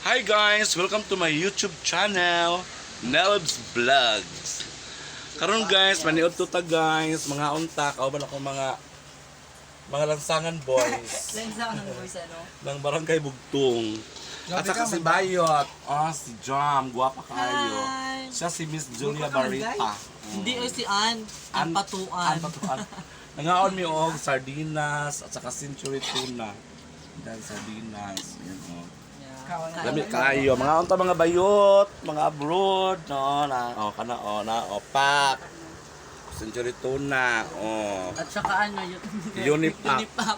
Hi guys! Welcome to my YouTube channel, Nelbs Vlogs. Karon guys, maniod to ta guys, mga unta, kauban ako mga lansangan boys Lensa ang voice ano. ng Barangay Bugtong. At saka si Bayot, oh, si Jam, guwapa kaayo. Hi! Siya si Miss Julia Barita. Hindi ay si Ann. Ang patuan. Ang patuan. Nangaon mi og sardinas at saka century tuna. Yan, sardinas. Yan, oh. Yeah. Lami kaayo. Mga unta mga bayot, mga abroad, no, na, oh, kana, oh, na, oh, pak. Century tuna, oh. At saka ano yun? Unipac. Unipac.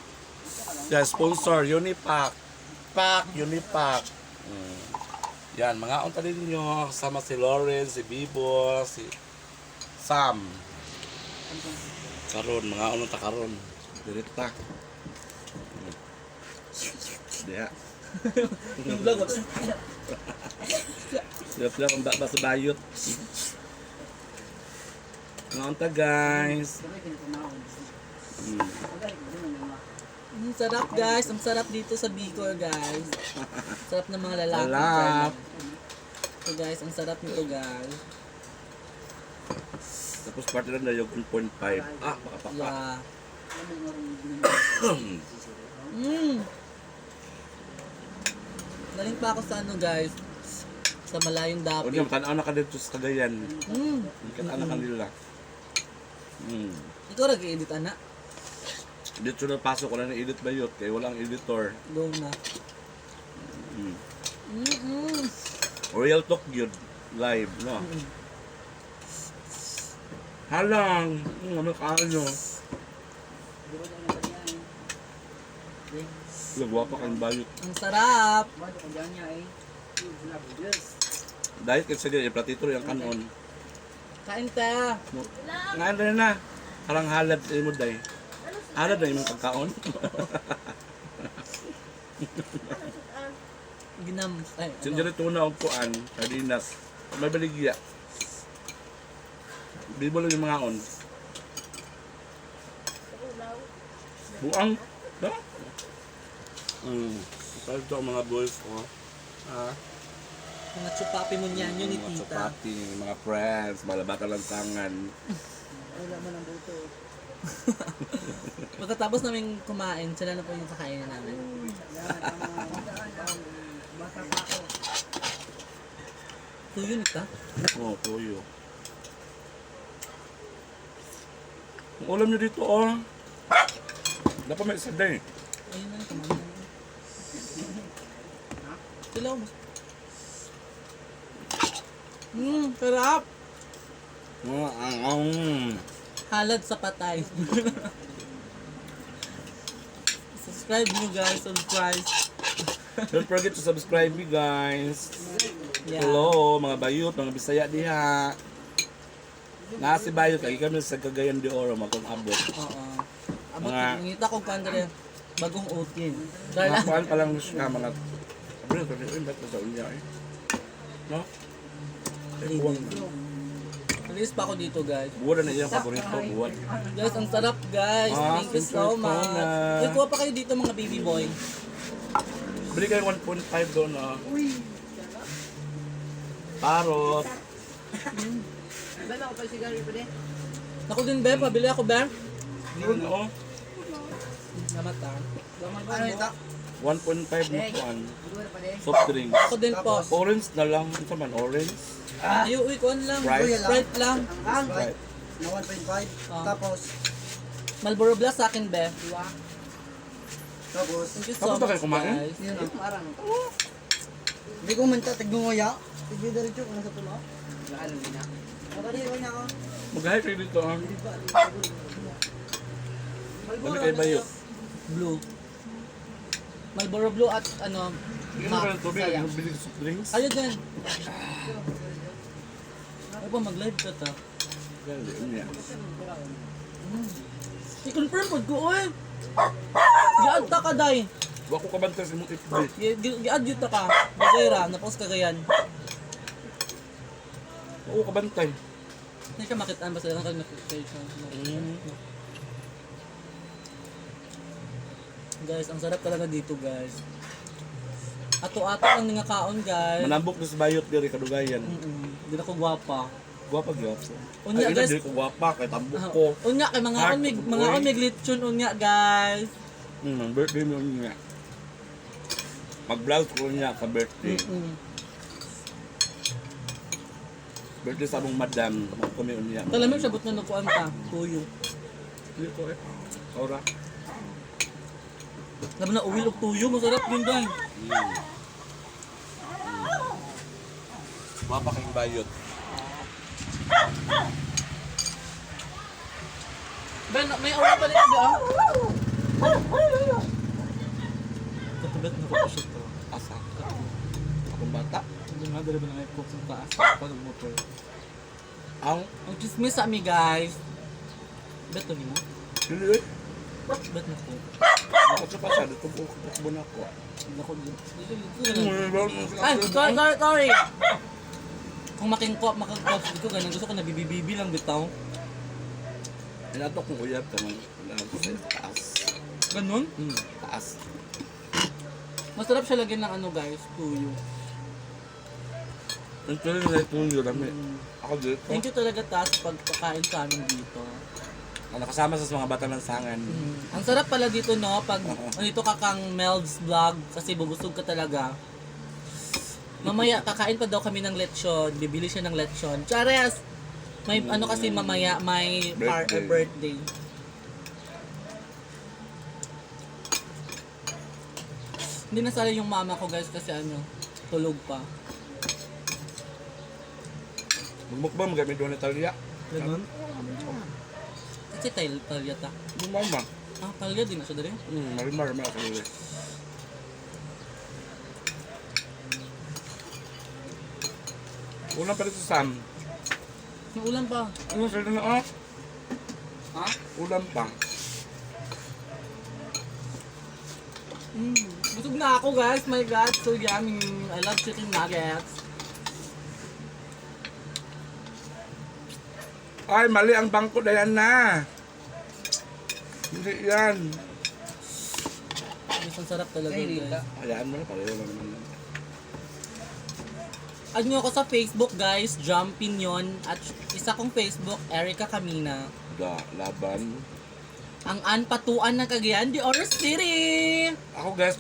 Yeah, sponsor, Unipac. Pak, Unipac. Yan, mga unta ninyo, kasama si Lauren, si Bibo, si Sam. Karon, mga unta karon. Dirita. Diha. Yung vlog. Sila sila kung ba sa bayot. Mga unta guys. Ang sarap guys. Ang sarap dito sa Bicol, guys. Sarap ng mga lalaki. Sarap. So guys, ang sarap nito, guys. Tapos parte lang na yung 1.5. Ah, makapaka. Yeah. Galing pa ako sa ano guys. Sa malayong O dapit. niya, tanaw na ka dito sa Cagayan. Tanaw na kanila. Ikaw nag-edit, ana. Dito na pasok, wala na edit ba yun? Kaya walang editor. Go na. Real talk yun. Live, no? Halang! Ano kaano? Lagwa pa kang bayot. Ang sarap. Dahil kasi ganyan, platito yung kanon. Kain ta. Ngayon na na. Harang halad sa imo day. Halad na imong pagkaon. Ginam. Ay, ano? Sinjari tuna og kuan, sardinas. May baligya. Bibo lang yung mga on. Buang. Da? Ito ang mga boys ko. Ah, Mga chupapi mo niyan yun ni mga tita. chapati, mga friends, mga bata lansangan. Pagkatapos namin kumain, sila na po yung kakainin namin. Tuyo nita? Oh, tuyo. Ang ulam nyo dito, oh. Dapat may isa din. Ayun na, kumain na. Sila mas. Sarap! Halad sa patay. Subscribe nyo guys, subscribe. Don't forget to subscribe me, guys. Yeah. Hello, mga bayot, mga Bisaya diha. Na si Bayot, lagi kami sa Cagayan de Oro, magkong abot. Oo. Abot, ngita ko kandre bagong utin. Mga kuan pa lang siya, mga... Sabi na, sabi na, ba't sa unya eh? No? Eh, kuwang. Release pa ako dito guys. Buwan na iyang paborito, buwan. Guys, ang sarap guys. Ah, Thank you so century much. tuna. Uy, kuha pa kayo dito mga baby boy. Bili kayo 1.5 doon, ah. Parot. Ako din be, pabili ako be. Yun, oh. Salamat ah. Ano ito? 1.5 na kuan. Soft drinks. Ako din po. Orange na lang. Ano man, orange? Ay, uy, kuhan lang. Sprite? Sprite lang. Sprite. Na 1.5. Ah. Tapos, Marlboro Blast sa akin be. tapos, Thank you so Tapos na much kayo kumain? guys. yun ah. Hindi ko manta, tigmo ya. Tigmo diretso kung nasa tulo. Nakaliwa niya ako. Mag-hi kayo dito, ah. Dami kayo bayot. Blue. Marlboro Blue at ano, Hindi mo kayo ng tubig, Saya. yung bili soft drinks. Ayun din. Ay pa, mag-live ka ta. Gali, unya. I-confirm po ko, oy. Giad ta ka, day. Wa ko kabantay sa imong FB. Giad yun ta ka. Bagay ra, napos kagayan. Wa ko kabantay. Hindi ka makitaan, basta lang ka makita siya. Guys, ang sarap talaga dito, guys. Ato-ato lang nga kaon, guys. Manambok ni sa bayot diri kadugayan. Di na ko gwapa. Gwapa gyud. Unya, Ay, guys. dili ko gwapa kay tambok ko. Unya kay mga Heart on mig of mga boy. on mig lechon unya, guys. Birthday mo niya. Mag-vlog ko niya sa birthday. Birthday sa among madam, magkumi niya. Talamig sabot na nakuan ta, tuyo. Dili ko eh. Ora. Labi na uwil og tuyo, masarap yun, guys. Gwapa kayong bayot. Ben, may awa pa rin ba? Katulad na ko pa siya to. Asa? Akong bata. Hindi nga, dali ba na may cook sa taas pag motor. Ang Ang chismis sa ami, guys. Bet to nimo? dili eh. Bet na ko. Ako pa siya dito ko takbo na ko. Nako, ay, sorry, sorry, sorry. Kung makingkop, makagkop, ko ganun. Gusto ko nabibibibi lang bitaw. Inato kong uyab ka man. Sa taas. Ganun? Taas. Masarap siya lagyan ng ano, guys, tuyo. Ang tuloy na itong yun rami. Ako dito. Thank you talaga, Tas, pagpakain sa amin dito. Ang nakasama sa mga bata ng sangan. Ang sarap pala dito, no? Pag dito ka kang Melv's Vlog, kasi bubusog ka talaga. Mamaya, kakain pa daw kami ng lechon. Bibili siya ng lechon. Chares! May ano kasi mamaya, may Birthday. Birthday. Hindi nasali yung mama ko, guys, kasi ano, tulog pa. Magmukbang kami doon Italia. Ganun? Kasi talya ta. Yung mama. Ah, talya din na siya dali. Marimar may ako ulit. Ulam pa rin si Sam. May ulam pa. Ano sila na ah? Ha? Ulam pa. Busog na ako, guys. My God, so yummy. I love chicken nuggets. Ay, mali ang bangko na yan na. Hindi yan. Guys, ang sarap talaga, guys. Hayaan mo na, pareho lang naman yan. Add nyo ako sa Facebook, guys. Jumpin yon. At isa kong Facebook, Erica Camina. Da, laban. Ang anpatuan ng Cagayan de Oro City! Ako guys,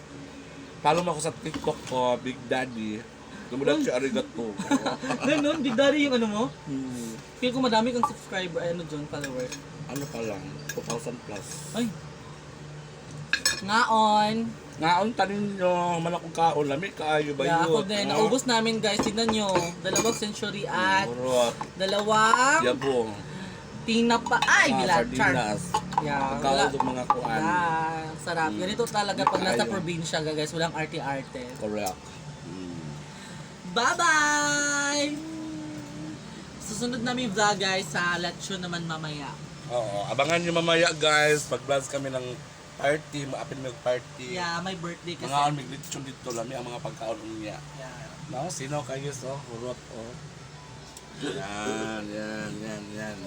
follow mo ako sa TikTok ko, Big Daddy. Lumulat si Arigato. Ganun, Big Daddy yung ano mo? Hmm. Feel ko madami kang subscriber, ay, ano dyan, follower. Ano pa lang, 2,000 plus. Ay! Ngaon! Ngaon tanin nyo, malakong kaon, lami kaayo ba Yeah, yun? ako din. Naubos namin, guys. Tignan nyo. Dalawang century at Murot, dalawang yabong, tinapa. Ay, ah, bila. Char. sardinas, Yeah. pagkaon Wala. ng mga kuan. Yeah, sarap. Ganito talaga pag nasa Kaayo. probinsya ka, guys. Walang arte-arte. Correct. Bye-bye! Susunod namin vlog, guys, sa lechon naman mamaya. Oo, abangan nyo mamaya guys, pag-vlog kami ng party, maapin mo yung party. Yeah, may birthday kasi. Mga on, may lechon dito, lami ang mga pagkaon niya. Yeah. No, sino kayo so? Hurot oh. Yan, yan, yan, yan.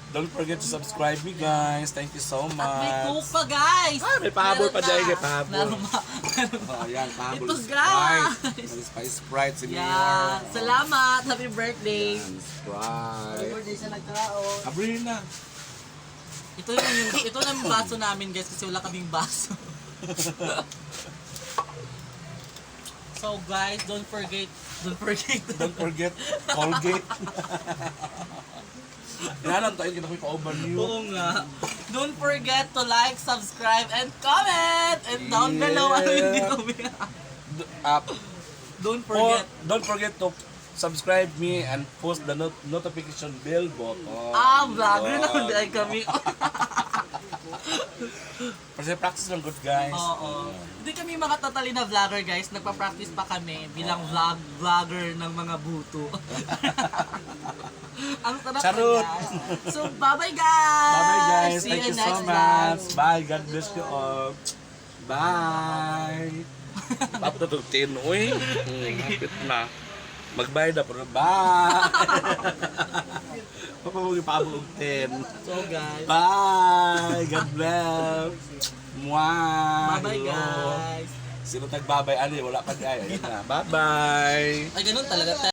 Don't forget to subscribe me guys. Thank you so much. At may coke pa, guys! Ah, may pahabol Meron pa dyan, may pahabol. Meron pa. Meron pa. Oh, yan, pahabol. Ito, Sprite. guys! May spice Sprite si Mayor. Yeah. Salamat! Happy birthday! Yan, Sprite. Birthday sa nagtao. Abrina. Ito yung, ito na yung baso namin, guys, kasi wala kaming baso. So guys, don't forget, don't forget. Don't forget, Colgate. Inalam tayo, kita ko yung kauban niyo. Oo nga. Don't forget to like, subscribe, and comment! And down below, ano yung Yeah. dito? Don't forget. Don't forget to subscribe me and post the notification bell button. Ah, vlogger na kundi ay kami. Kasi practice lang good guys. Oo. Hindi kami mga totally na vlogger, guys. Nagpa-practice pa kami bilang vlog vlogger ng mga buto. Ang sarap Charot! na, guys. So, bye-bye, guys! Bye-bye guys. See Thank you you so next much. vlog. Bye. God bless you all. Bye. Papatutugtin. Uy. Hapit na. Mag-bye na pero bye. Papamugin pa ako og 10. So, guys. Bye. God bless. Mwah. Bye-bye, Hello. guys. Sino nagbabay ani wala pa di ay. Ayan na. Bye-bye. Ay, ganun talaga.